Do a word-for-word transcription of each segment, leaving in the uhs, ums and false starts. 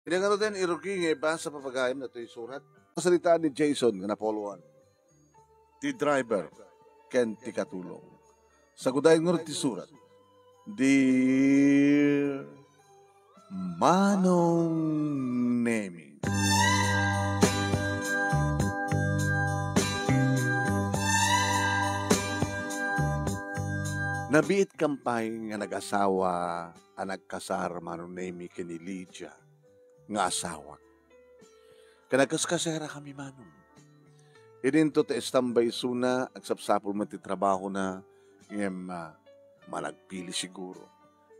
Ania ngaruden ti rugi nga ibasa, papagayam, daytoy surat? Saritaan ni Jason nga napulwan. Ti driver ken ti katulong. Sagudayen ngarud ti surat. Dear Manong Nemi. Nabiitkam pay nga nagasawa a nagkasar, Manong Nemi, ken ni Lydia nga asawak. Ken nagkaskasarakami, Manong. Idinto ti estamba isuna, agsapsapul met ti trabahona, ngem, ah, managpili siguro.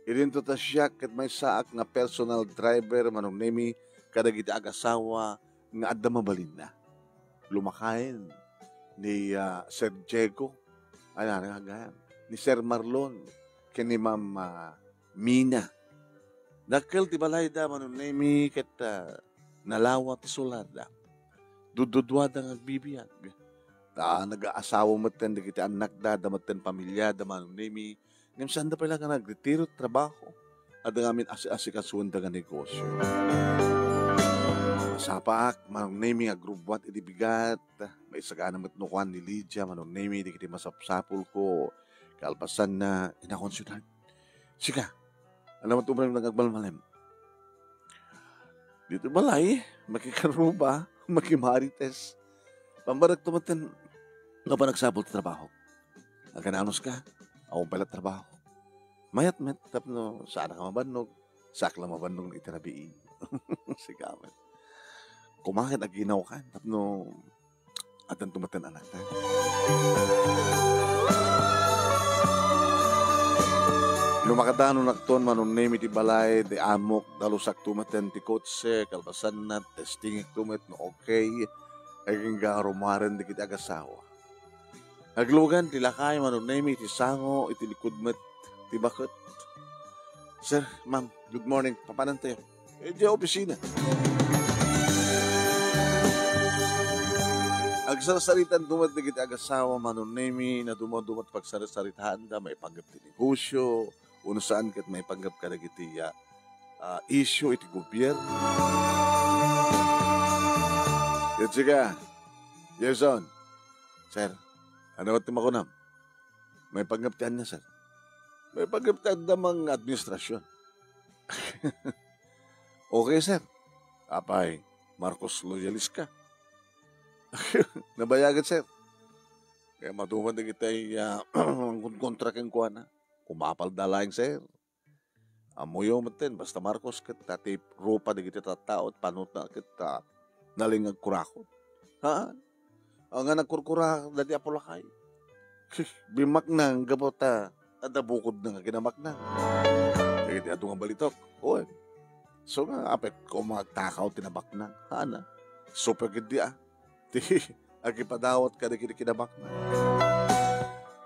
Idinto ta siak ket maysaak nga personal driver, Manong Nemi, kadagiti agasawa nga adda mabalinna. Lumakayen ni, ah, Sir Diego, ay, ano nga gayam? Ni Sir Marlon, ken ni Ma'am, ah, Mina. Dakkel ti balayda, Manong Nemi, ket, ah, nalawa ti solarda. Dududuada nga agbibiag. Ta nagaasawa metten dagiti annakda, adda metten pamiliada, Manong Nemi. Ngem saanda pay la nga nagretiro ti trabaho. Adda ngamin asi-asikasuenda nga negosyo. Masapaak, Manong Nemi, nga agrubbuat iti bigat. Maisagana met no kuan ni Lydia, Manong Nemi, dagiti masapsapulko. Kalpasanna, inakon siudad. Sika, ano met umrem nga agmalmalem? Dito balay, makikaruba, makimarites. Pambarekto met nga panagsapul ti trabaho. Agananos ka, awan pay la trabaho. Mayat met, tapno saan ka mabannog, saak la mabannog iti rabii. Sika met. Kumaket aginaw ka, tapno addan tumaten anakta. No makadano nakton, Manong Nemi, ti balay, ti amok, dalusakto maten ti kotse, kalpasanna, testingekto met no okay, agingga rumaren dagiti agasawa. Aglugan ti lakay, Manong Nemi, iti sango, iti likud met ti baket. Sir, ma'am, good morning. Papanantayo? Iti opisina. Agsarsaritan met dagiti agasawa, Manong Nemi, naduma-duma ti pagsarsaritaanda, maipanggep ti negosyo, uno saan ket maipanggep kadagiti, ah, ah, isyu iti gobierno. Ket sika, Jason, sir, ano ti makunam? Maipanggep ti ania, sir? Maipanggep ti adda nga administrasyon. Okay, sir. Apay, Marcos loyalist ka? Nabayagen, sir. Kaya maduman dagiti, ah, mangkonkontra kenkuana. Kumapalda laeng, sir. Ammoyo metten, basta Marcos ket ti rupa dagiti tattao, ti panunotna ket, ah, nalingag kurakot. Ha? Ania nga nagkurkura dagiti apo lakay? Bimmaknang gapu ta adda bukodna nga kinamaknang. Dagiti adu nga balitok, wen. So nga, apay koma agtakaw ti nabaknang. Haan. Super gid di, ah. Ti agipadawat kadagiti kinamaknang.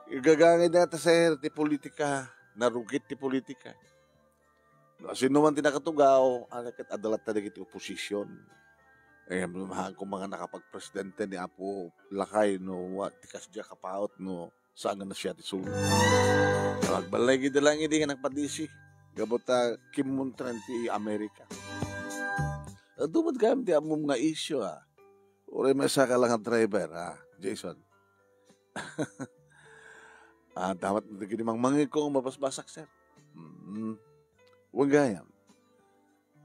Igagangay dayta, sir, ti politika. Narugit ti politika. No, sino man ti nakatugaw, ania ket adda latta dagiti oposisyon. Eh, haan koma nga nakapagpresidente ni Apo Lakay no, wa, ti kasdiay a kapaut no, saan nga siak ti sulod. Agbalay gid laeng idi nga nagpadisi. Gapu ta kimmuntran ti Amerika. Adu met gayam ti ammom nga isyu, ah. Uray maysaka la nga driver, ah, Jason. Ah, dapat dagiti mangmangegko nga mabasbasak, sir. Mm. Wen gayam.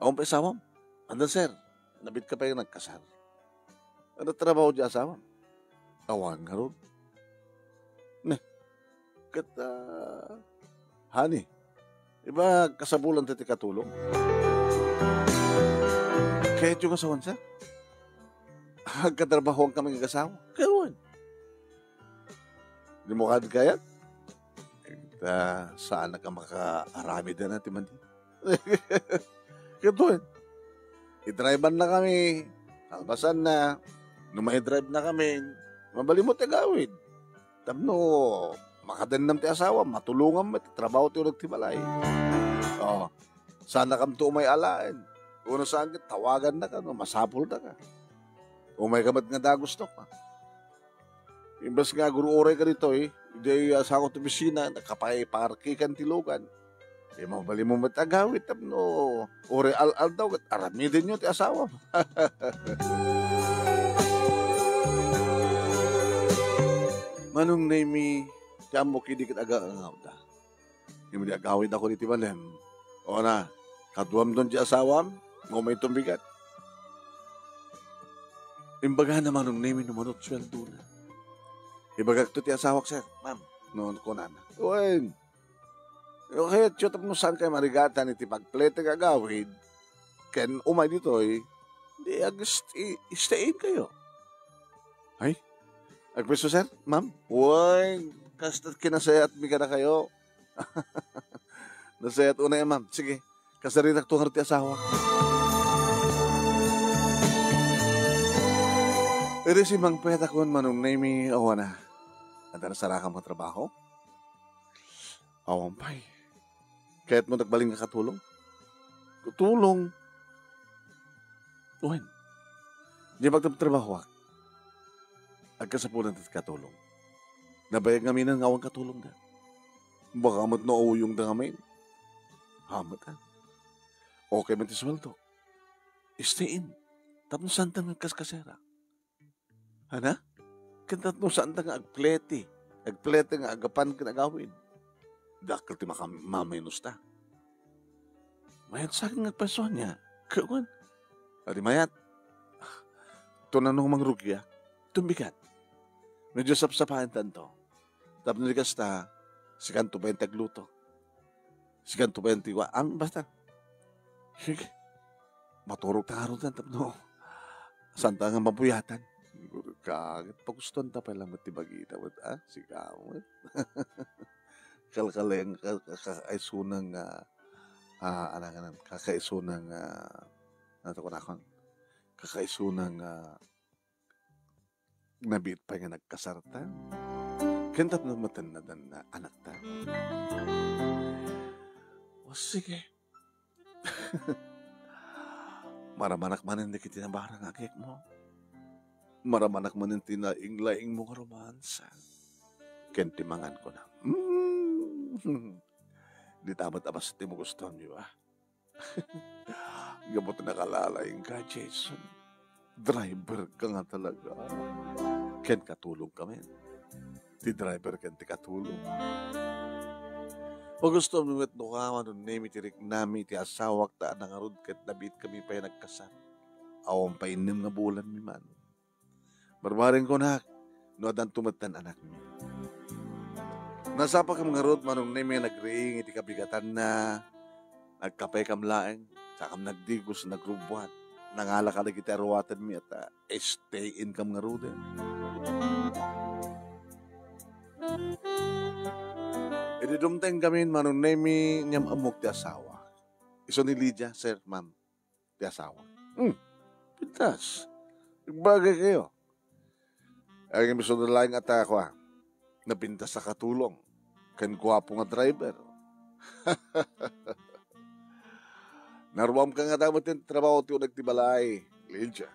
Awan pay asawam? Ania, sir? Nabiitka pay nga nagkasar. Ania trabaho ti asawam? Awan ngarud. Ne, ket, ah, honey, iba kasapulan ti katulong. Kayatyo nga sawen, sir? Agkatrabahoan kami nga agasawa. Kayatyo. Di mo kad kayat? Ta, saan ka makaaramid na ti mandi? Kayatyo. Idrivean na kami. Kalpasan na, no maidrive na kami, mabalin mo ti agawid. Tapno makadennam ti asawa, matulongam met ti trabaho ti uneg ti balay. Oh, saan na kamto umay alaen. Uno saan ket tawagan na ka, no, masapul na ka. Umay ka met nga dagusto ka. Imbes nga agur-uray ka ditoy, diay, ah, sango ti opisina, nakapakiparkikan ti lugan. Di mabalinmo met agawid tapno uray al-aldaw ket aramidenyo ti asawam. Manong Nemi, ti ammok idi ket aga-angawda. Ngem idi agawidakon iti balem, ona, kaduamdon ti asawam, nga umayton bigat. Imbagana Manong Nemi no mano ti suweldona. Ibagakto ti asawak, sir, ma'am, no kunana. Wen, kayatyo tapno saankayo marigatan iti pagplete nga agawid, ken umay ditoy, di ag-stay, stay in kayo. Ay, agpwesto, sir, ma'am? Wen, kasta kinasayatmi kadakayo. Nasayat unay, ma'am. Sige, kasaritakto ngarud ti asawa. Iti simmangpetakon, Manong Nemi, awan a. Adda nasarakam nga trabaho? Awan pay. Kayatmo nagbalin nga katulong? Katulong? Wen. Di pagtrabahoak. Agkasapulan ti katulong. Nabayag ngamin nga awan katulongda. Baka met no auyongda ngamin. Hamet, a. Okay man ti sueldo. Stay in. Tapno saanta nga agkaskasera. Ana? Ken tapno saanta nga agplete. Agplete nga agapan ken agawid. Dakkel ti maka-, mamainusta. Mayat sa akin nga agpasuan niya. Kawan. Adi mayat. Tunano mangrugia. Tumbigat. Medyo sapsapaen tanto. Tapno di kasta, sikanto pay ti agluto. Sikanto pay ti wa-, am, basta. Sige. Maturog ta ngarud tapno saanta nga mapuyatan. Kaagit, pagustuanta pay lang met ti bagita met, a? Sika met. Kalkaleng, ka-, ka-, kakaisuna nga, a, ananganan, kakaisuna nga, ano to kunakon? Kakaisuna nga, nabiit pay nga nagkasarta. Ken tapno met nadan nga anakta. O, sige. Maramanak manen dagiti nabara nga agekmo. Maramanak manen ti laing-laingmo nga romansa. Ken ti mangan ko na. Mm. Di ta met a basta ti magustuanyo, a. Gapu ta nakalalaingka, Jason. Driver ka nga talaga. Ken katulong ka met. Ti driver ken ti katulong. Magustuanmi met no kua, Manong Nemi, ti riknami iti asawak ta adda ngarud ket nabiit kami pay nagkasar. Awan pay innem nga bulanmi, Manong. Barbareng kunak, no addanto met ti anakmi. Nasapakam ngarud, Manong Nemi, a nagriing iti kabigatanna, nagkapekam laeng, sakam nagdigos, nagrubbuat, nangalaka dagiti aruatenmi a ta-, stay in kam ngaruden. Idi dumteng kami, Manong Nemi, ngem ammok ti asawa. Isu ni Lydia, sir, ma'am. Ti asawa. Hmm. Pintas. Nagbagay kayo. Ay, nga miso na laeng a tako, a. Napintas a katulong. Ken guapo nga driver. Naruam ka nga damo ti trabaho ti uneg ti balay, Lydia.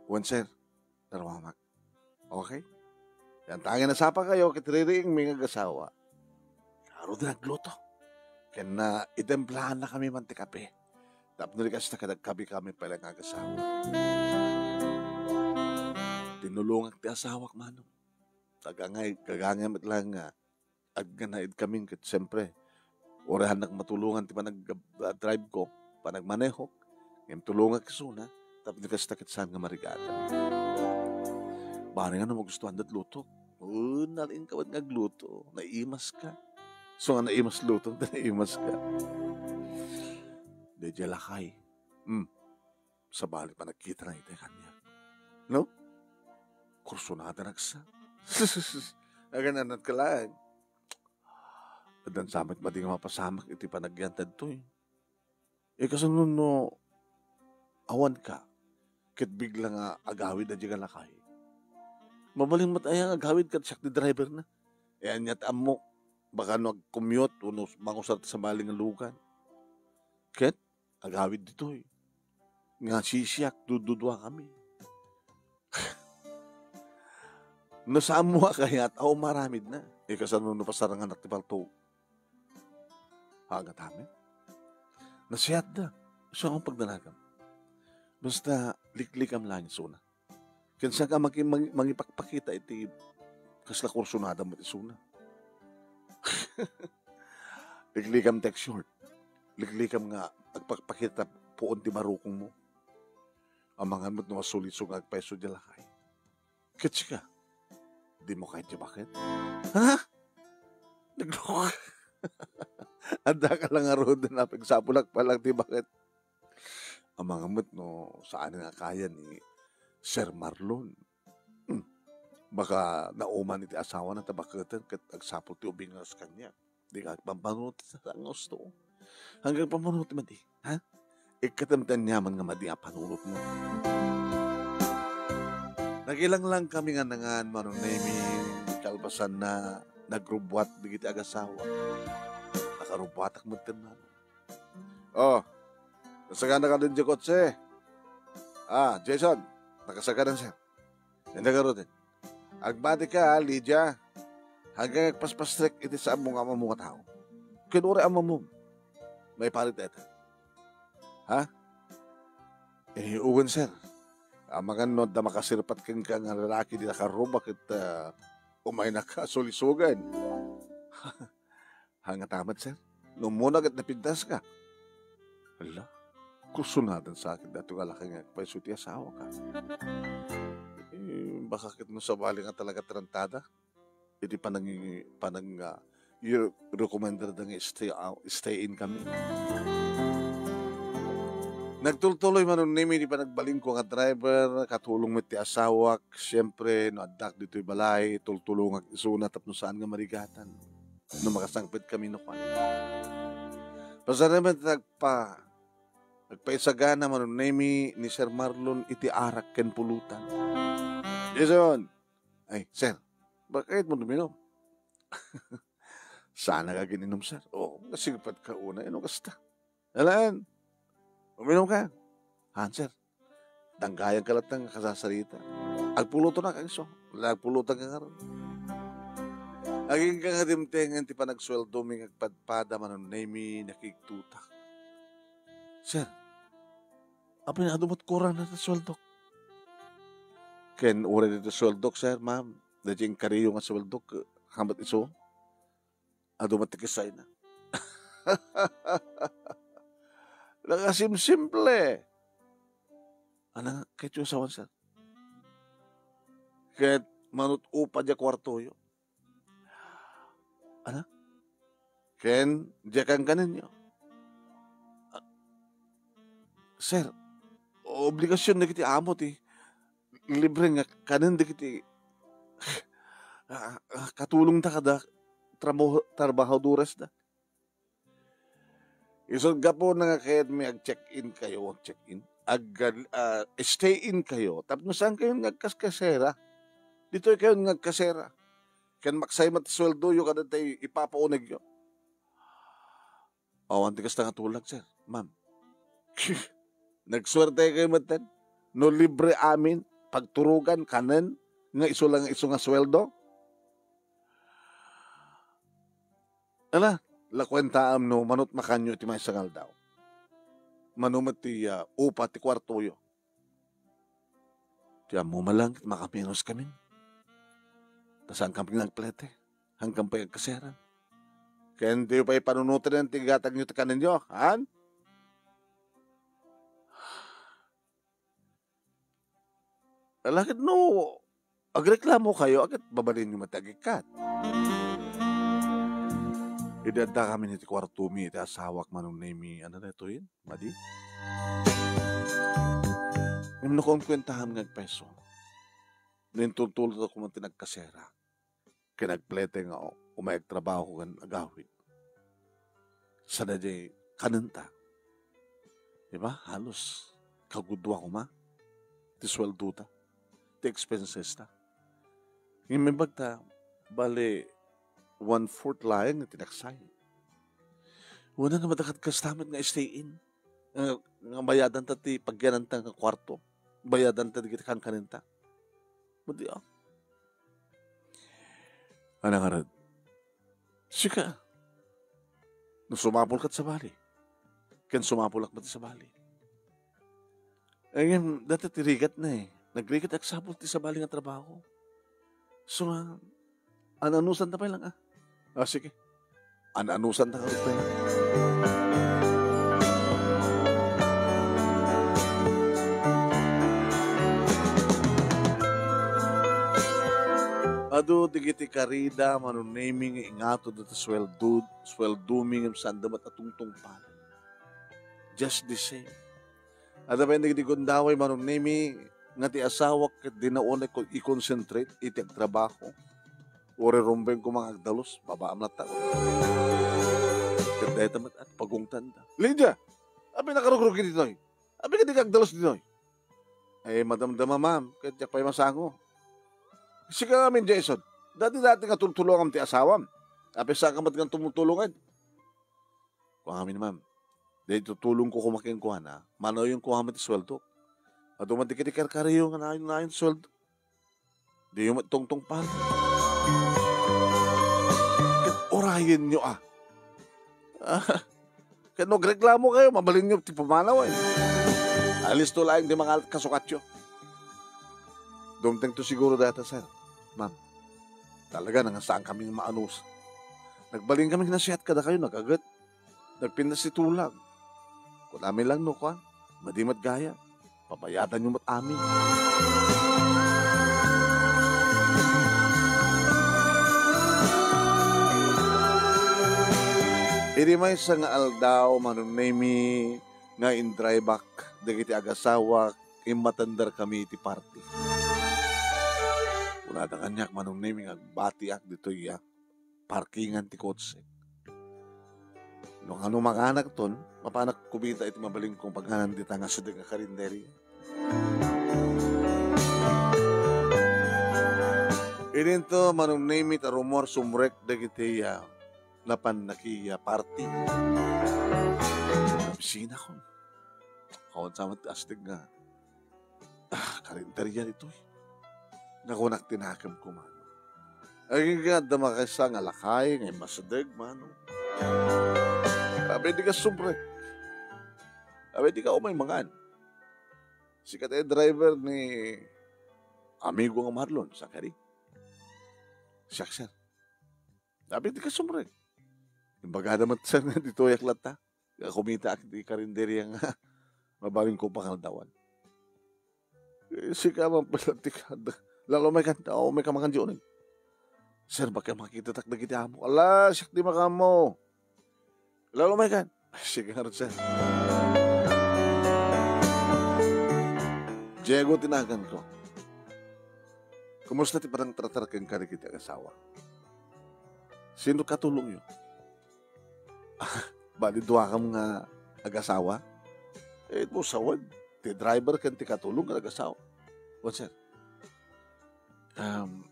Wen, sir. Naruamak. Okay? Yan, ta nga nasapa kayo, ket ririingmi nga agasawa. Ngarud nga agluto. Ken na, itemplaanna kami man ti kape. Tapno di kasta, kadagkabi kami pay nga agasawa. Tinulongak ti asawak, Manong. Tagangay, gagangay met laeng nga agnganaid kami ket, siempre, uray hannak matulongan ti panag-, ah, drive ko, panagmanehok, ngem tulongak isuna, tapno kasta ket saan nga marigatan. Bareng no magustuanda ti lutok. O, nalaing ka met nga agluto, naimas ka. So nga naimas luto, naimas ka. Daydiay lakay. Hmm. Sabali panagkita na iti kaniak. No? Kursunada naksa. Agan-anat ka laeng. Addan sa met madi nga mapasamak iti panagyan daytoy. E, kasano no awan ka, ket bigla nga agawid a di nga lakay? Mabalin met aya nga agawid ket siak ti driver na? E, ania ti ammok? Baka no agcommute wenno mangusar ti sabali nga lugan. Ket agawid ditoy. Nga sisiak, dududua kami. No saan mo a kayat, a umaramid na. E, kasano no pasaranganak ti palto? Hangatamen. Nasiatda. Isu nga pagdanagam. Basta, liklikam lang isuna. Ken saan ka maki-, mangi-, mangipakpakita iti kasla kursunada met isuna. Liklikam text short. Liklikam nga agpakpakita puon ti barukongmo. Amangan met no masuliso nga agpayso diay lakay. Ket sika, dimo kayat ti baket? Ha? Nagloko. Adda ka lang ngaruden a pagsapulak pa lang ti baket. Amangan met no saan nga kaya ni Sir Marlon. Hmm. Baka nauman iti asawana ta baketen ket agsapul ti ubing nga kaniak. Di ka agpampanunot sa nga gusto. Hanggang pampanunotem met, ha? Ikkatem ti aniaman nga madi a panunotmo. Nagilanglangkami nga nangan, Manong Nemy, kalpasanna, nagrubbuat dagiti agasawa. Nakarubbuatak met ken Manong. Oh, nasagana ka din di kotse. Ah, Jason, nakasagana, sir. Hindi ka, Rodel. Agbati ka, Lydia. Hanggang agpaspastrek iti saanmo nga ammo nga tao. Ken uray ammom. Maiparit dayta. Ha? Eh, uwan, sir. Amangan no adda makasirpat kenka nga lalaki di nakaruba ket, ah, umayna ka sulisugan. Hangatamet, sir. No umuna ket napintas ka. Hala, kursunadan sa akin daytoy nga laki nga agpayso ti asawa ka. Eh, baka ket no sabali nga talaga tarantada. Iti panang-, panang-, ah, i-, recommender da nga stay out, stay in kami. Nagtultuloy, Manong Nemy, ti panagbalinko nga driver, katulong met ti asawak. Siyempre, no addak ditoy balay, tultulongak isuna tapno saan nga marigatan. No makasangpet kami no kuan. Pasaramat nagpa-, nagpaisagana, Manong Nemy, ni Sir Marlon iti arak ken pulutan. Jason! Ay, sir, bakit mo uminom? Saan ka agin-inom, sir? Oo, kasingpet ka una, inom kasta. Alan, uminom ka. Han, sir. Danggayan ka latta nga kasasarita. Agpulutan ka, isu. Wala, agpulutan ka ngarud. Agingga nga dimtengen ti panagsueldomi nga agpadpada, Manong Nemy, nakigtutak. Sir, apay adu met kurang na ti sueldok? Ken uray ditoy sueldok, sir, ma'am, daytoy inkariyo nga sueldok, eh, kamet isu? Adu met ti kisayna. Nakasimsimple. Ana, ket yo sawan, sir? Ket manut-upa diay kuartoyo. Ana? Ken diay kankanenyo? Ah, sir, obligasion dagiti amo ti libre nga kanen dagiti, ah, ah, katulongda kada tramo-, trabahadores da. Isut' gapuna nga kayatmi ag-check-in kayo, check-in, ag-, ah, stay-in kayo, tapno saan kayo nga agkaskasera? Ditoy kayo nga agkasera. Ken maksay met ti sueldoyo kada tay ipapaunegyo. Awan ti kasta nga tulag, sir, ma'am. Nagsuerte kayo metten. No libre amin, pagturogan, kanen, nga isu lang isu nga sueldo. Ala, la kuentaam no manut makanyo iti maysa nga aldaw. Mano met ti, ah, upa ti kuartoyo. Ti ammo man lang, makamenos kamin. Ta saan kami nagplete. Hanggang pay agkaseran. Ken diyo pay panunoten ti gatangyo ti kanenyo, han? Ala ket no agreklamo kayo, ket babalinyo met ti agikkat. Idi adda kami iti kuartomi iti asawak, Manong Nemy, ano na ito yun? Madi? Ngem no kukuentahan nga agpeso, nintultulo ta koma ti nagkasera. Ken agplete nga umay agtrabaho ken agawid. Sadiay kanenta. Di ba? Halos kagudua koma ti sueldo ta, ti expenses ta. Ngem imbag ta, bale, one-fourth laeng ti naksay. Wen nga madakot kasta met nga stay-in. Nga, nga bayadan ta ti pagyananta nga kuarto. Bayadan ta dagiti kankanenta. Madi, ah. Ana ngarud? Sika. No sumapulka ti sabali, ken sumapulak met ti sabali. Ngem, dayta ti rigatna, eh. Nagrigat agsapul ti sabali nga trabaho. So nga, an-anusanta pay lang, ah. Ah, sige. An-anusanta ngarud pay lang. Adu dagiti karida, Manong Nemy, nga ingato dita sueldo, sueldomi ngem sanda met a tungtungpal. Just the same. Adda pay dagiti gundaway, Manong Nemy, nga ti asawak ket dina unay ko-, i-concentrate iti agtrabaho. Uray rumbeng koma nga agdalus, babaam latta. Ket dayta met a pagungtanda. Lydia! Apay nakarugrugi ditoy? Apay kadi ka agdalus ditoy? Ay, madamdama, ma'am, ket diak pay masango. Sika ngamin, Jason, dati-dati nga tultulongam ti asawam. Apay saanka met nga tumutulong? Kuan ngamin, ma'am. Daytoy tulongko koma kenkuana, manawyon ko amin ti sueldok. Adu met dagiti karkariyo nga nayon-nayon ti sueldo. Diyo met tungtungpal. Ket urayenyo, a. Ah, ket no agreklamo kayo, mabalinyo ti pumanaw, eh. Alisto laeng ti mga kasukatyo. Dumtengto siguro dayta, sir. Ma'am, talaga nga saankami nga maanusa. Nagbalin kami nasiat kadakayo, nagaget. Nagpintas ti tulag. Kunami lang no, kuan, madi met gayam. Pabayadanyo met amin. Idi maysa nga aldaw, Manong Nemy, nga indriveak dagiti agasawak, immatenderkami iti party. Kunada kaniak, Manong Nemy, nga agbatiak ditoy, ah, parkingan ti kotsek. No, ano makanakton, mapanak kumita iti mabalin kong pagnanan dita nga sideg nga karinderya. Idinto, Manong Nemy, ta rummuar sumrek dagiti, ah, napan nakiya party. Opisinakon. Kawan sa met ti asdeg nga Ah, karinderya ditoy. Nakunak ti nakemko, mano. Agingga adda makaysa nga lakay nga immasideg, mano. Apay dika sumrek. Apay dika umay mangan. Sika ti driver ni amigo nga Marlon, saan kadi? Siak, sir. Apay dika sumrek. Imbagada met, sir, nga ditoyak latta. Kumitaak iti karinderya nga mabalin ko pangaldawan. Eh, sika man pala ti kad-, lalo may kan-, o, may kamangan di uneg. Sir, baka makitatak dagiti amo. Ala, siak di makaammo. Lalo may kan-, Sige ngarud, sir. Diego ti naganko. Kumusta ti panangtratar kenka dagiti agasawa? Sino katulongyo? Bali, duakam nga agasawa? Eh, no, sawen. Ti driver ken ti katulong nga agasawa. Wen, sir. Um,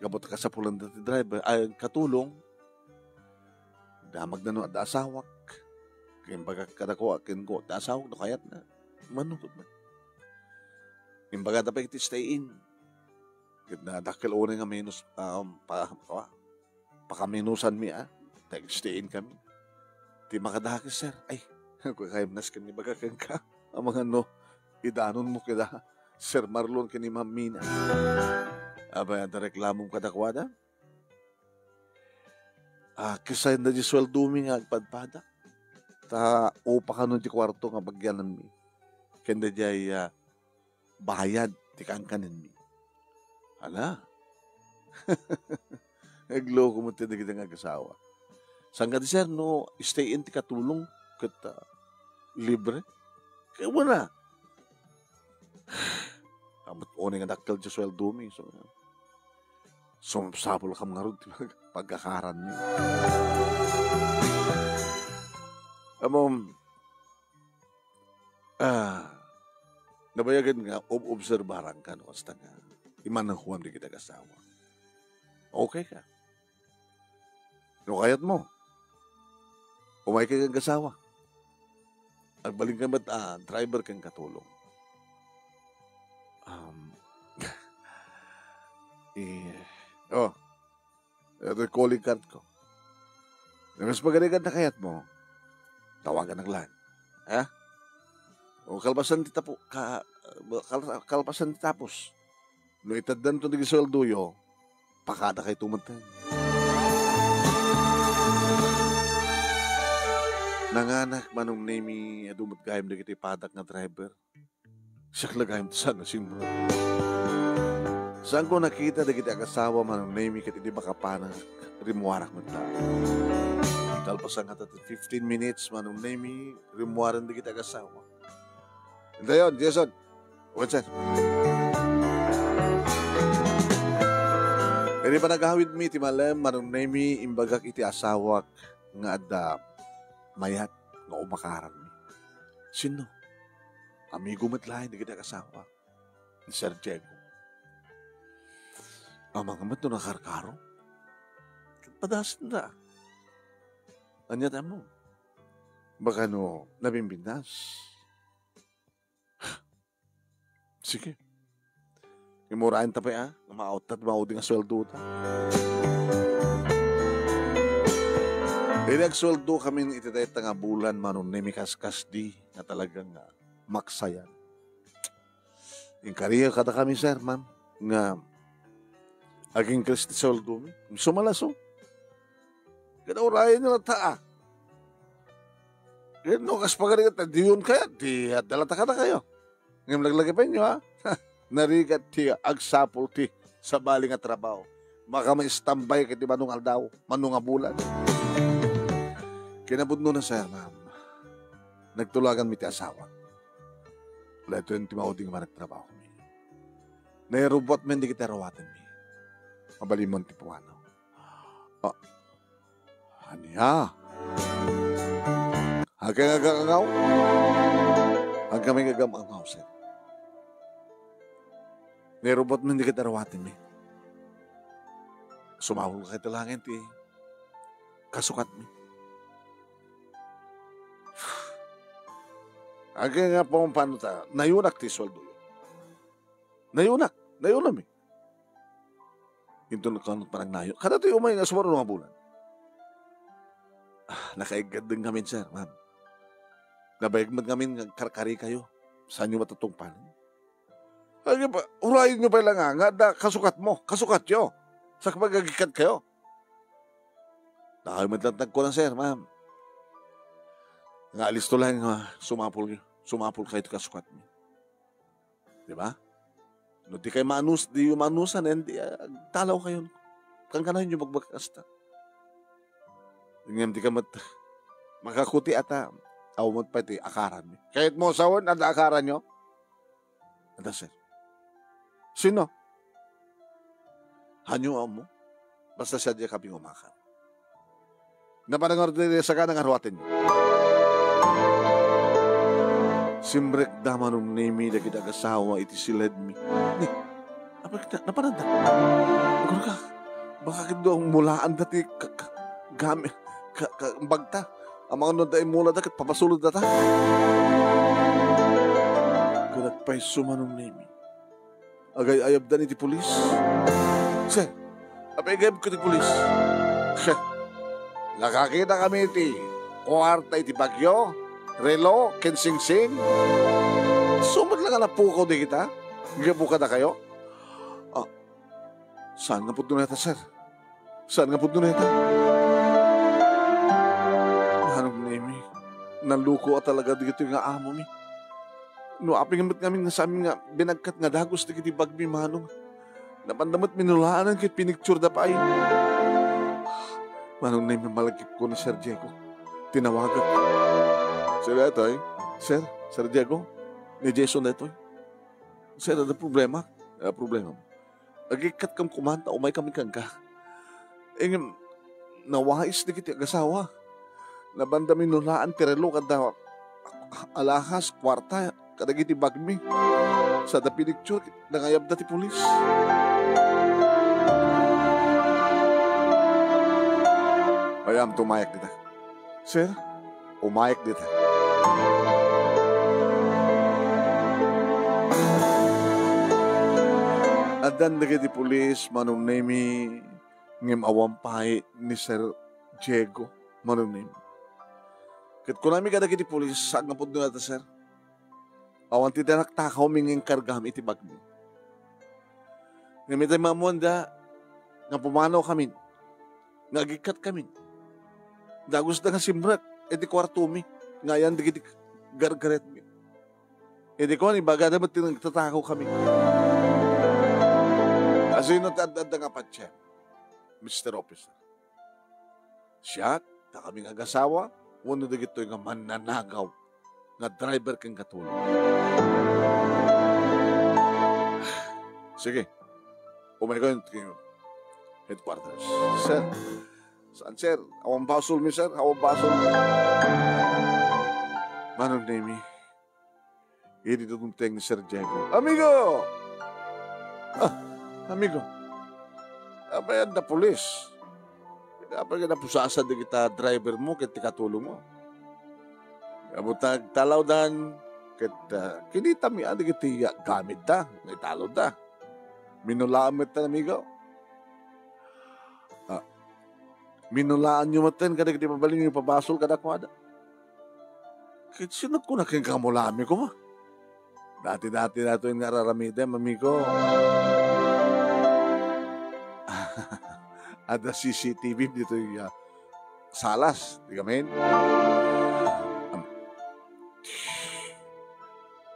gapu ta kasapulan da ti driver, ay, katulong, damagna no adda asawak. Imbagak kadakuada, kenkuada ti asawak, no kayatna. Manukot man. Imbagada pay iti stay-in. Ket nadakkel unay nga minus, um, pa-, pa-, pakaminusanmi, a, nag-stay-in kami. Ti makadakes, sir, ay, kayatna ken ibaga kenka, amangan no, idanonmo kida Sir Marlon ken ni Ma'am Mina. Apay, adda reklamom kadakuada? Ah, kasano daydi sueldomi nga agpadpada. Ta upa kano ti kuarto nga abagiananmi. Ken daydiay, ah, bayad ti kankanenmi. Ala. Nagloko met dagiti nga agasawa. Saan kadi, sir, no stay-in ti katulong ket, ah, libre? Kaya wala. Amat unay nga dakkel ti sueldomi. So, sumapsapulkam ngarud ti pag-, pagkakaranmi. Ammom, Ah, nabayagen nga ob-obserbaranka no kasta nga imanuhuam dagiti agasawa. Okay ka. No kayatmo, umayka nga agasawa. Agbalinka met a driver ken katulong. Um, eh, oh, ito'y calling card ko. No kas pagarigan ta kayatmo, tawagan naglan. Ha? O kalpasan ti tapu-, ka-, kal-, kalpasan ti tapos. No iteddanto dagiti sueldoyo, pakada kayto metten. Nanganak, Manong Nemi, adu met gayam dagiti padak nga driver. Siak la gayam ti saan a simbro. Saanko nakita dagiti agasawa, Manong Nemi, ket idi makapanak, rimmuarak met laeng. Kalpasan ngata ti fifteen minutes, Manong Nemi, rimmuaren dagiti agasawa. Intayon, Jason. Wen, sir. Idi panagawidmi ti malem, Manong Nemi, imbagak iti asawak nga adda mayat nga umakaranmi. Sinno? Amigo met laeng dagiti agasawak ni Sir Diego. Amangan met no nakarkaro. Padasenda. Ania ti ammom? Baka no nabimbinnas. Sige. Imuraen ta pay, a, nga maawat ta ti maudi nga sueldo ta. Idi agsueldo kami iti dayta nga bulan, Manong Nemi, kaskasdi nga talagang, ah, maksayan. Inkariak kadakami, sir, ma'am, nga agingkres ti sueldomi. Sumalaso. Kada urayen nyo ta, ah. Ket no kas pagarigat, diyon kayat, di adda la ta kadakayo. Ngem laglagipenyo, ha? Narigat ti agsapul ti sabali nga trabaho. Maka maistambay ket ti mano nga aldaw, mano nga bulan. Kinapudno na, sir, ma'am. Nagtulaganmi ti asawa. Daytoyen ti maudi nga panagtrabahomi. Nairubbuatmi dagiti aruatenmi. Mabalinmo ti puanaw. Ah, ania? Agkami nga agangaw? Agkami nga agangaw, sir. Nairubbuatmi dagiti aruatenmi. Sumapul kayto laeng ti kasukatmi. Agkami nga pampano ta, nayunak ti sueldoyo. Nayunak, nayunami. Inton kano panagnayo. Kadatoy umay nga sumaruno nga bulan. Ah, nakaiggaddeng ngamin, sir, ma'am. Nabayag met ngamin nga karkarikayo. Saanyo matatungpalan? Ay, pa, urayenyo pay la nga, nga adda kasukatmo, kasukatyo. Sa kapag agikkat kayo. Dakayo met latta agkuna, sir, ma'am. Nga alisto laeng nga sumapul, sumapul kayo ti kasukatmi. Di ba? No di kayo maanus-, di manusan, and di, ah, agtalaw kayo. Kankanayon yung magbagkasta. Ngem di ka met makakuti ata, awan met pay ti akaran. Kayatmo sawen, adda akaran nyo? Adda, sir. Sino? Hanyo mo? Basta siya di kami umakar. Napanangar ti sagana nga ruaten. Simrek da Manong Nemi dagiti agasawa iti siledmi. Ni, apay kita, napanan da? Agurka, baka ket do mulaan da ti ka-, ka-, gami-, ka-, ka-, bagta. Amangan no da imula da ket papasulod da ta. Kunat pay su Manong Nemi. Agay-ayabdan iti pulis. Sir, apay gayam ko ti pulis? Sir, nakakita kami iti kuarta iti bagyo, relo, ken singsing. Sumad lang nga napukaw di kita. Gapu kadakayo? Ah, saan nga pudno neta, sir? Saan nga pudno neta? Manong Nemi, naluko a talaga dagitoy nga amomi. No apay nga met ngamin nga saan nga binagkat nga dagus dagiti bagmi, Manong. Napanda met minulaanan ket pinicture da pay. Manong Nemi, malagipko ni Sir Diego. Tinawagak. Sir, daytoy? Sir, Sir Diego? Ni Jason daytoy? Sir, adda problema? Adda problema. Agikkatkam koma ta umay kami kenka. Ngem, nawais dagiti agasawa. Napanda minulaan ti relo kadda alahas, kuarta, kadagiti bagmi. Sada pinicture, nangayabda ti pulis. Ayan, tumayak dita. Sir, umayek dita. Addan dagiti pulis, Manong Nemi, ngem awan pay ni Sir Diego. Manong Nemi. Ket kunami kadagiti pulis, saan nga pudno dayta, sir. Awan ti dinak takawmi nga inkargam iti bagmi. Ngem itay maammoanda nga pumanaw kamin, nga agikkat kamin. Dagusda nga simrek iti kuartomi, nga ayan dagiti gargaretmi. Idi kuan, ibagada met ti nagtatakaw kami. Asino ti ad-adda nga patien, Mister Officer? Siak, takami nga agasawa, wenno dagitoy nga mannanakaw nga driver ken katulong? Sige, umaykayo iti headquarters. Sir, saan, sir? Awan basolmi, sir. Awan basol. Manong Nemi, idi dumteng ni Sir Diego. Amigo! Ah, amigo. Apay adda pulis? Apay nga napusasan dagita driver mo ket ti katulong mo? Apo ta agtalawdan ket, ah, kinitami a dagiti, ah, gamit da, nga italawda. Minulaam met, amigo. Ah, minulaanyo met kadagiti mabalinyo ipabasol kadakuada. Ket sino kuna kenka nga mulaammi koma? Dati-dati datoy nga ar-aramidem, amigo. Adda C C T V ditoy, ah, salas, di kami? Am-,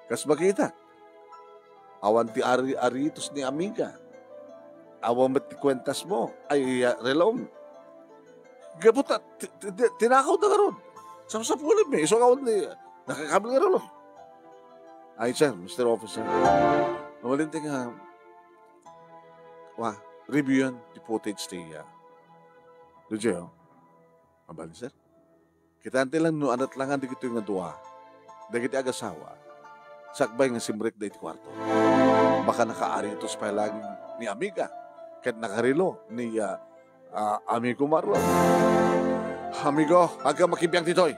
kas makita, awan ti ari-aritos ni amiga. Awan met ti kuentas mo. Ay, ah, relom. Gapu ta, ti-, ti-, ti-, tinakaw da ngarud. Sapsapulim mi. Isu nga awan ti nakakabil nga relom. Ay, sir, Mister Officer. Mabalin ti nga, wa, review yan, ti footage ti, ah, Lucio. Mabalin, sir? Kitaan ti lang no anat langan dagitoy nga dua, dagiti agasawa, sakbay nga simrekda iti kuarto. Baka nakaaritos pay lang ni amiga, ket nakarilo ni, ah, ah, amigo Marlon. Amigo, agka makibiang ditoy.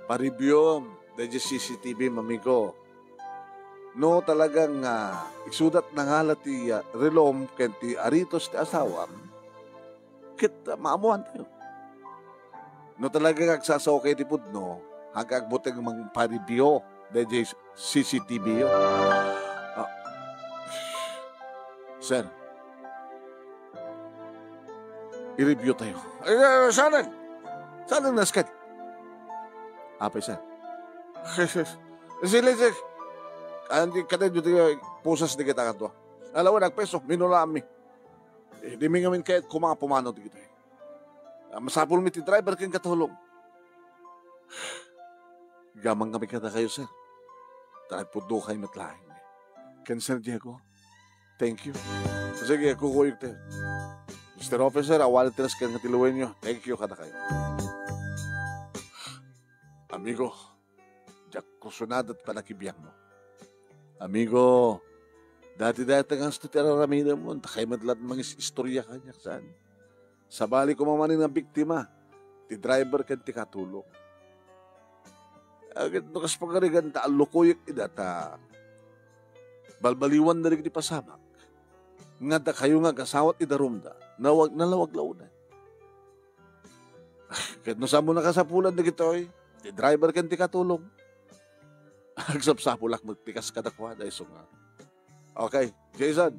Paribiom, daydi C C T V, amigo. No talagang, ah, isudat na nga la ti, ah, relom ken ti aritos ti asawam, ket, ah, maamuan tayo. No talaga nga agsasaoka iti pudno, agka agbuteng mangparibio daydiay C C T V yo. Ah, sir, i-review tayo. Ay, ah, saan? Saan ang nasken? Apay, sir? Sige, sige. Andi, kada dito, pusas di kita kadua. Alawa, nagpeso, minulaami. Eh, di mi ngamin kayat kumapumano di kita. Ah, masapul mi ti driver ken katulong. Gaman kami kadakayo, sir. Tara, pudno kay met laeng. Ken Sir Diego, thank you. Sige, kukuyog tayo. Mister Officer, awali ti nasken nga ti luenyo. Thank you kadakayo. Amigo, diak kusunadat panakibiangmo. Amigo, dati dayta nga asto ti ar-aramidem mo, ta kay met laeng mangis-istorya kaniak, saan? Sabali koma manen nga biktima, ti driver ken ti katulong. Ket no kas pagarigan ta allukoyek ida ta balbaliwan dagiti pasamak, nga dakayo nga agasawat idarumda, nawag-, nalawag la unay. Ket no saanmo nakasapulan dagitoy, ti driver ken ti katulong, agsapsapulak met ti kas kadakuada, isu nga. Okay, Jason,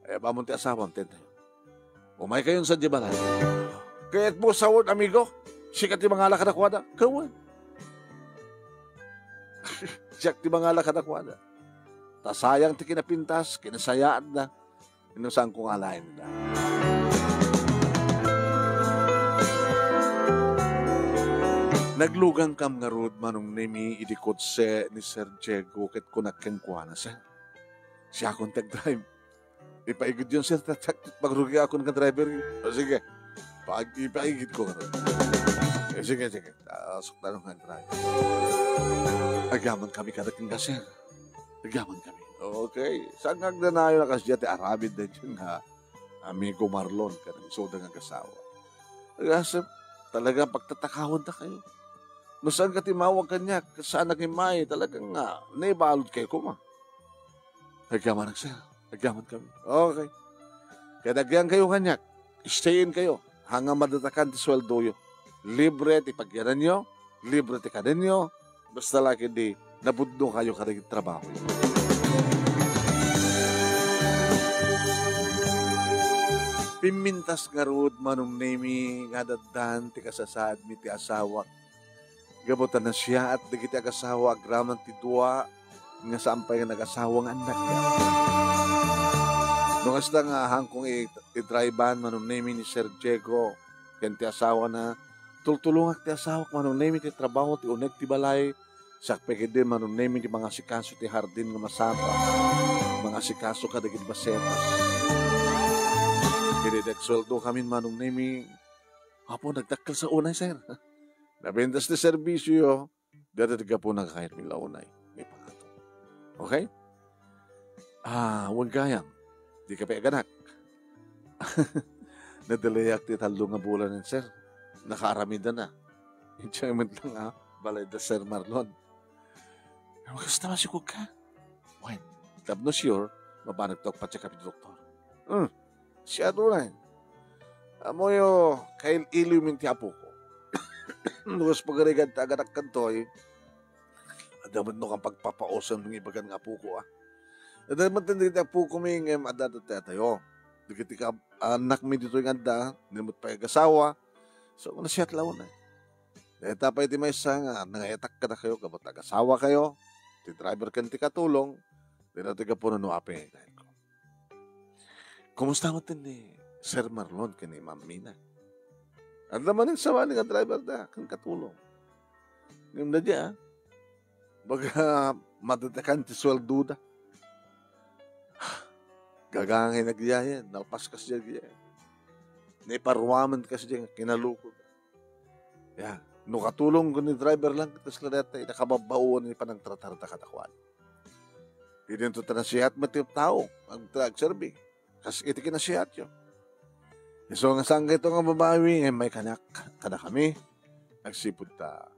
ay, abamon ti asawam, tentayo. Umaykayon sadiay balay. Kayatmo sawen, amigo? Sika ti mangala kadakuada? Kawan. Siak ti mangala kadakuada. Ta sayang ti kinapintas, kinasayaatda. Inusangko nga alaen da. Naglugangkam ngarud, Manong Nemi, idi kotse ni Sir Diego ket kunak kenkuana, "Sir, siakon ti agdrive. Ipaigidyon, sir, ta, ta, pagrugiakon nga driver." "O, sige. Pag-, ipaigidko ngarud." "Eh, sige, sige. Ah, sukta nga agdrive." Agyaman kami kada kenka, sir. Agyaman kami. Okay. Saan nga agdanayon a kasdiay ti aramid daytoy nga amigo Marlon ken isuda nga agasawa? Agasem, talaga pagtatakawendakayo. No saan ka ti mawag kaniak, saan nga immay, talagang nga naibalud kayo koma. Agyaman, sir. Agyaman kami. Okay. Kaya agyankayo kaniak, stayin kayo, hanggang madatakan ti sueldoyo. Libre ti pagyananyo, libre ti kanenyo, basta la ketdi nabudno kayo kadagiti trabaho. Pimmintas ngarud, Manong Nemi, nga addan ti kasasaadmi ti asawak. Gapu ta nasiaat dagiti agasawa agraman ti dua nga saan pay nga nagasawa nga annakda. No kasta nga ahanko nga i-, i-drive-an, Manong Nemi, ni Sir Diego ken ti asawana, tultulongak ti asawak, Manong Nemi, ti trabaho ti uneg ti balay, siak pay ketdi, Manong Nemi, ti mangasikaso ti hardin nga masapa, mangasikaso kadagiti basetas. Idi nagsueldokamin, Manong Nemi, apo, nagdakkel sa unay, sir. Napintas ti serbisyo, dayta ti gapuna nga kayatmi la unay nga ipangato. Okay? Ah, wen gayam, dika pay aganak. Nadelayak ti tallo nga bulan, sir. Nakaaramidana. Idiay met lang, ah, balay da Sir Marlon. Kasta masikog ka? Wen, tapno sure, mabanagto agpa-check up iti doktor. Hmm. Siya tunay. Ammoyo, kail-iliwmin ti apoko. Lukas pagarigan ti agadakkantoy, adda met no kan pagpapausem nga ibagan nga apoko, ah. Adda met dagiti apokomi ngem adda ti atayo. Dagiti ka-, annakmi ditoy nga adda, di met pay agasawa. So, nasiat lawen, eh. Dayta pay ti maysa nga nangayatak kadakayo, gapu ta agasawa kayo, ti driver ken ti katulong, dayta ti gapuna no apay nga ikayatko. Kumusta met ni Sir Marlon ken ni Ma'am Mina? Adda manen sabali nga driver da, ken katulong. Ngem da dia, baga madadakan ti sueldo da. Gagangay nagyayen, nalpas kas dia. Naiparuamen kas dia, kinalukod. Ya, no katulong ken ni driver lang, ket kasla dayta, nakababbaoan ni panangtratar da kadakuada. Idinto ta nasiat met ti tao, ag-, agserbi. Kas iti kinasiatyo. Isu nga saan kayto nga babawi, nga may kanak, kadakami. Agsipud ta,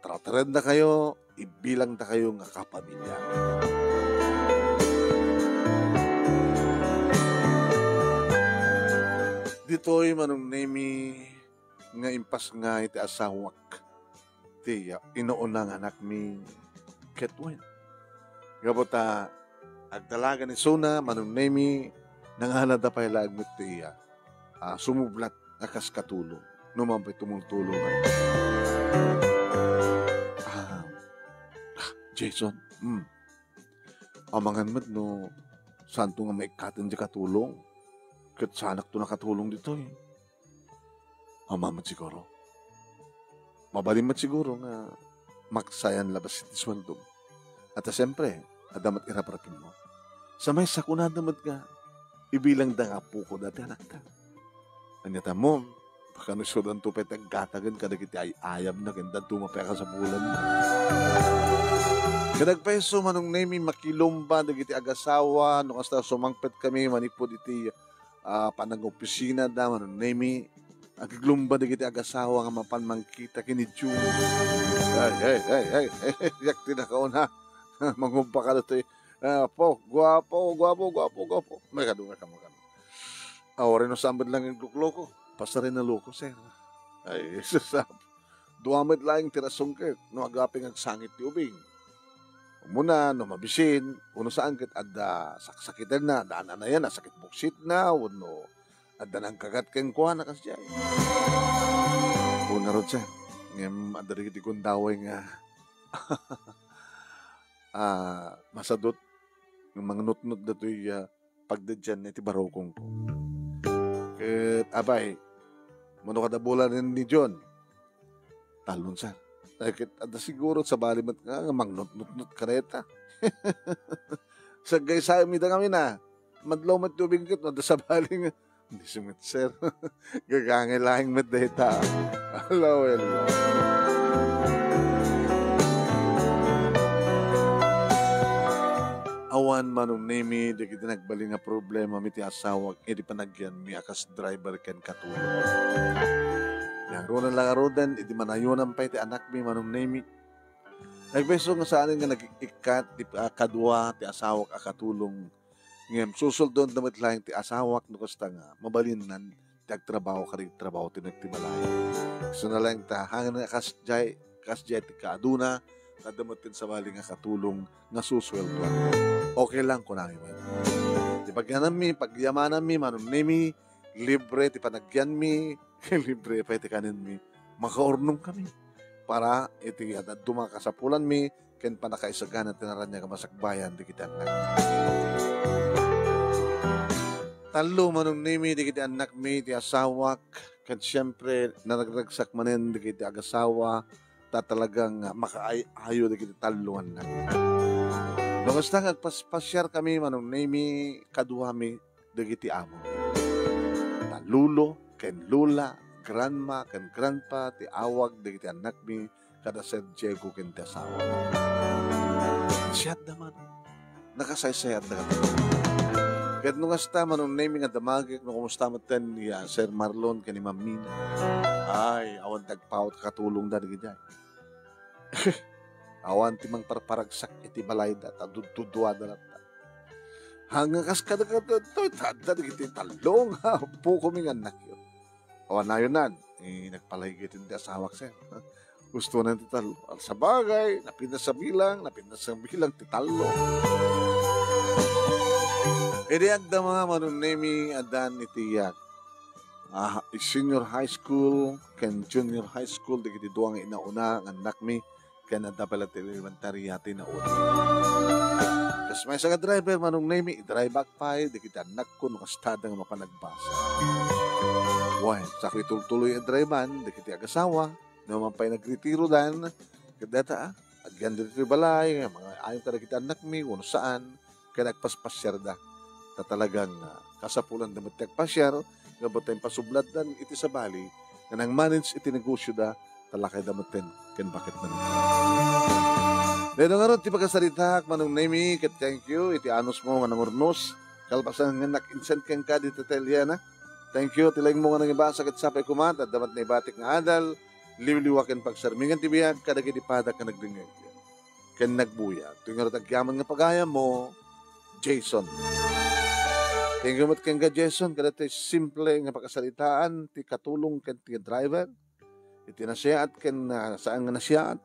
trataren da kayo, ibilangda kayo nga kapamilya. Ditoy, Manong Nemi, nga impasngay ti asawak ti inuuna nga anakmi ket wen. Gapu ta agdalagan isuna, Manong Nemi, nanganada pay laeng met ti iya, ah, sumublat a kas katulong. No man pay tumultulong. Ah, ah, Jason, hmm. Amangan met no saanto nga maikkaten ti katulong. Ket saanakto nakatulong ditoy. Amangan met siguro. Mabalin met siguro nga maksayan laeng ti sueldom. At siempre, adda met iraprapim mo. Sa maysa, kunada met nga ibilangda nga apoko dayta anakda. Ania ta mo, pakano isudanto pay ti aggatagen kadagiti ay-ayabna ken danto nga pay a kasapulanna. Ket agpayso, Manong Nemi, makilumba dagiti agasawa, no kasta sumangpet kami manipud iti, ah, panangopisina da, Manong Nemi. Agiglumba dagiti agasawa nga mapan mangkita ken ni Jun. Ay, ay, ay, ay, ay, yak ti nakauna. Mangumpa ka ditoy. Ah, po, guapo, guapo, guapo, guapo. May kadunga ka, may kadunga. Awaray no saan met lang aglukloko. Pasaren a loko, sir. Ay, Jesus, ah. Dua met laeng ti rason ket no agaping agsangit ti ubing. Umuna, no mabisin, uno saan ket adda saksakitenna, adda ananayanna, sakit buksitna, wenno adda nangkagat kenkuana, kasdiay. Una rod, sir. Ngem adda dagiti gundaway nga, ah, masadut nga mangnutnot datoy, ah, pagdedian iti barukongko. Ket, apay, mano kada bulanen ni John? Talon, sir. Ay, ket adda siguro sabali met nga, nga mangnutnutnot kadayta. Saggaysayem ida ngamin, a. Madlaw met ti ubing ket no adda sabali nga, "Isu met, sir." Gagangay laeng met dayta. Ala, well. Awan, Manong Nemi, dagiti nagbalin nga problema mi ti asawak idi panagyanmi a kas driver ken katulong. Nangruna la ngaruden idi manayunan pay ti anakmi, Manong Nemi. Nagpayso nga saanen nga nagikkat ti, ah, kadua ti asawak a katulong. Ngem susuldonda met laeng ti asawak no kasta nga mabalinnan ti agtrabaho kadagiti trabaho ti nagtibalay. Isu na laeng ta, hangin nga kas jay, kas jay ti kaaduna, adda met ti sabali nga katulong nga susueldoan. Okay lang, kunami met. Ti pagyananmi, pagyamananmi, Manong Nemi, libre ti panagyanmi, libre pay ti kanenmi. Makaurnongkami para iti ad-, adu nga kasapulanmi ken pannakaisagana ti naraniag a masakbayan dagiti annak. Tallo, Manong Nemi, dagiti annakmi, ti asawak, ken siempre, naragragsak manen dagiti agasawa, ta talagang makaay-ayo dagiti tallo nga annak. No kasta nga agpaspasiarkami, Manong Nemi, kaduami dagiti amo. Ta lolo ken lola, grandma ken grandpa ti awag dagiti annakmi kada Sir Diego ken ti asawa. Siatda man. Nakasaysayatda kadakuada. Ket no kasta, Manong Nemi, nga damagek, no kumusta metten ni, ah, Sir Marlon ken ni Ma'am Mina? Ay, awan ti agpaut katulongda dagiti ay. Awan ti mangparparagsak iti balayda, ta dudduduada latta. Hanggang kas kadagitoy, ta adda dagiti tallo nga appokomi nga annakyo. Awan nayonan, eh, nagpalaygit ti asawak, sir. Gusto na ti tallo. Sabagay, napintas a bilang, napintas a bilang ti tallo. Idi agdama, Manong Nemi, addan iti, ah, ah, senior high school ken junior high school, dagiti dua nga inauna nga annakmi, ken adda pay latta ti elementarya ti nauna. Kas maysa nga driver, Manong Nemi, i-drive-ak pay dagiti annakko no kastada nga mapan agbasa. Wen, sako itultuloy a drive-an dagiti agasawa, no man pay nagretirodan, ket dayta, ah, agyan ditoy balay, nga mangaayon kadagiti annakmi, wenno saan, ken agpaspasiarda. Ta talagang, ah, kasapulanda met ti agpasiar, gapu ta impasublatdan iti sabali nga nang-manage iti negosioda, talakayda metten ken baketda metten. Daytoy ngarud ti pakasaritaak, Manong Nemi, ket thank you iti anusmo nga nangurnos. Kalpasan nga nag-insent kenka ditoy Teliana. Thank you ti laingmo nga nangibasa ket sapay koma, ta adda met naibatik nga adal, liwliwa ken pagsarmingan ti biag kadagiti padak nga nagdengngeg ken nagbuyag. Daytoy ngarud agyaman nga pagayammo, Jason. Thank you met kenka, Jason, kadaytoy simple nga pakasaritaan ti katulong ken ti driver. Iti nasiaat ken, ah, saan nga nasiaat,